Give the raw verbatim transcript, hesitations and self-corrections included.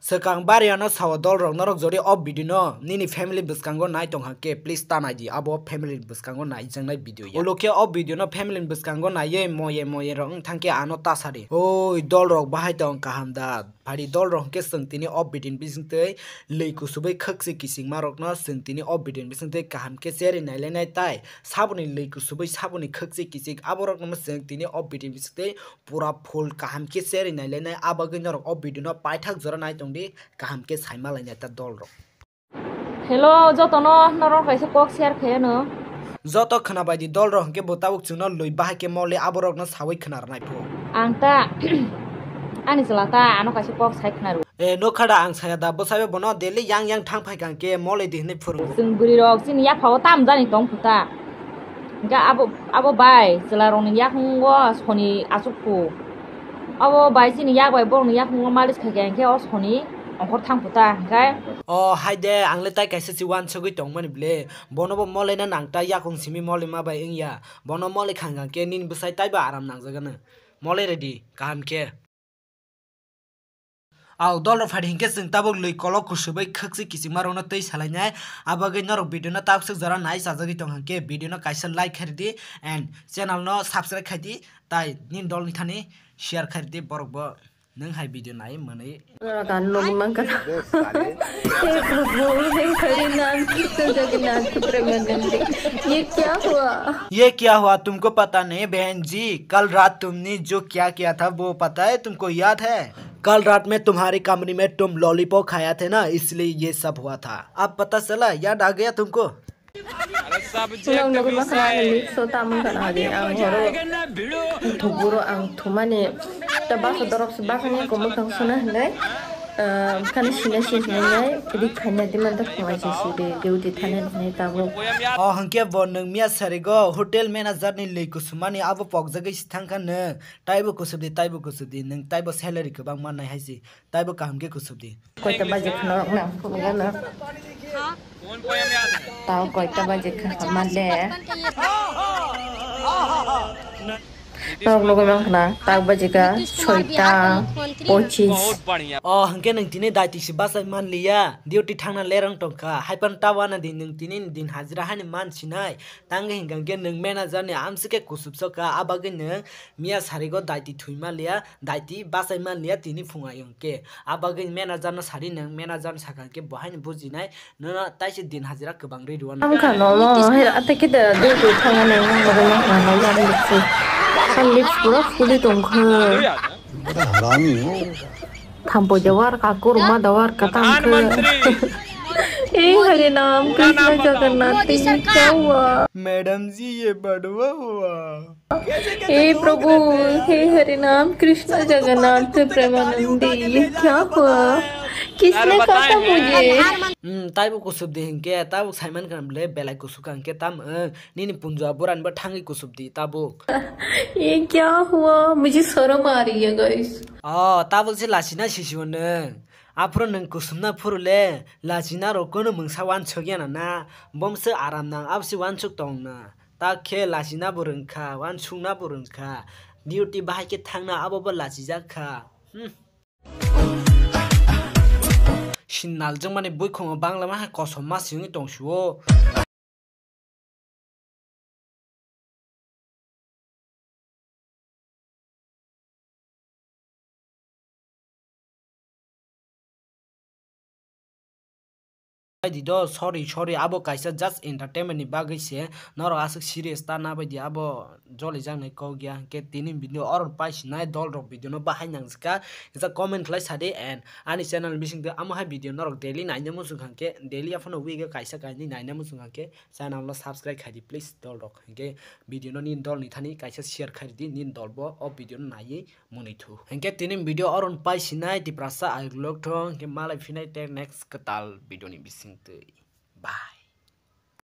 Swkang bari ano sao dol rok, norok jodi o video no nini family bwskango nai tong hang khe, please ta nai di abo family bwskango nai jaknai video ya. Ulo khe o video no family bwskango naiye moye moye rok wng thang khe ano ta sa di. Oi dol rok bahai tong kaham da? Phari dol rok hwnkhe chwng tini o video ni bising twi lwi kusubui khwk se kiching ma rok no chwng tini o video ni bising twi kaham khe cherwi nai lai nai tai saboni lwi kusubui saboni khwk se kiching abo rok no chwng tini o video ni bising twi pura full kaham khe cherwi nai lai nai. A bagwi norok o video no paithak jora nai tong di, kaham khe sai ma lai nai ta dol rok. Hello, jotono norok kaisa kok share khe no. Joto khwna bai di dol rok hwnkhe bo tabuk chwngno lwi bahai khe moli abo rok no sawi khwna rwnai phu. Ang ta ani chwla ta ano kaisa kok sai khwna rw. E, nokha da ang saya da, bwsai bo bono daily yang yang thang phai kha hwnkhe moli di hwnwi phwrwngo. Chwng bwrwi rok chini yaphao tam jani tong phu ta. Hwnkhe abo, abo bai chwla rokni yakung o soni achuk phu. Abo bai chini yak bai borokni yakung o malis khai kha hwnkhe o soni ongkhor thang phu ta hwnkhe. O hai de, ang le tai kaisa si wansugwi tong mani ble. Bono bo moli na nang ta yakung simi moli ma bai wng ya. Bono moli kha hwnkhe nini bwsai tai bo aram nang jagano. Moli ready kaham khe. Au, dol rok phai di hinkhe chwng tabuk lwi kolok kusubui khwk se kiching ma rok no twi salai nai. Abo bagwi norok video no tabuk swk jora nai chajagwi tong hwnkhe video no kaisa like khai di and channel no subscribe khai di, tai nini dol ni thani share khai di, borok bo nwng hai video nai mwnwi. Gan logwi mankha. हे प्रभु, हे हरि नाम कृष्ण जगन्नाथ प्रेमानंद, ये क्या हुआ? ये क्या हुआ तुमको पता नहीं बहन जी? कल रात तुमने जो क्या किया था वो पता है तुमको, याद है? कल रात में तुम्हारे कमरे में तुम लॉलीपॉप खाया थे ना, इसलिए ये सब हुआ था। अब पता चला, याद आ गया तुमको? Nang nugwi mankha ani lips o tamung kana di ang horo thuburo ang thumani ta basa dorop se basa ni komuk tang suna hinai khani sina si hinai ri khaina di man ta khumai si si de duty thani hinai tabuk. O hwnkhe bo nwng miya sarigo hotel manager ni lwi kusumani abo pokjagwi si thangkha nwng taibo kusubdi taibo kusubdi nwng taibo salary kwbang mannai hai si. Taibo kaham khe kusubdi. Koita baje khna rok na, phunugana. Tao koita baje khna ma le. Norok nugwi mankha na, tak baje kha soita pochis. O hwnkhe nwng tini daiti si bachai manliya, duty thangna lerang tongkha, haiphano ta wana di nwng tini din hajira hani man sinai, tangwi hinkha hwnkhe nwng manager ni amswk khe kusubso kha, a bagwi nwng miya sarigo daiti thwi manliya. Daiti bachai manliya tini phung ayung khe. A bagwi manager no sadi nwng, manager no sakha khe bo haino bujinai, nono taisa din hajira kwbang rwi rwna. Ang kha no mo, he ate khe da dui dui thangani, ang bagwi ma kha no, ang lips, ang lips pura fuli tongkha. Bada harami ho. Thampoi da war ka, kuruma da war ka, tangkha. ए हरे नाम कृष्ण जगन्नाथ, ये क्या हुआ? मैडम जी, ये बड़वा हुआ। हे प्रभु, हे हरे नाम कृष्ण जगन्नाथ प्रेमानंदी, ये क्या हुआ? किसने कहा था मुझे? Hmm, taibo kusubdi hinkhe, tabuk saiman kha bwle belai kusuk kha hinkhe tam, eh, nini punjua burani bo thangwi kusubdi tabuk. ये क्या हुआ? मुझे शर्म आ रही है, guys. Oh, tabuk se lachina sisi nwng. Aphuru nwng kusumna phuru le lachina rok kono mungsa wansuk ya na na, bomse aram nang abse wansuk tong na. Ta khe lachina bo rwngkha, wansukna bo rwngkha, duty bahai khe thangna abo bo lachijak kha. Hmm. Sinal jwngmani buikhongo bangla ma hai kosom ma siyungwi tongsuo. Di do, sorry, sorry, abo kaisa just entertainment ni bagwi se, norok aswk serious ta na bai di, abo jolijaknai kok ya, hwnkhe tini video oro pai sinai dol rok video no bahai nang jikha, kisa comment khlai sa di, and ani channel bising twi amo hai video norok daily naina muchung kha hwnkhe, daily aphano week o kaisa kainwi naina muchung kha hwnkhe, channel no subscribe khai di, please, dol rok. Hwnkhe video no nini dol ni thani kaisa share khai di, nini dol bo o video no naiwi mwnwi thu. Hwnkhe tini video oro pai sinai, Tiprasa ayuk lok thong, hwnkhe malai phinai te next kwtal video ni bising twi. Bye.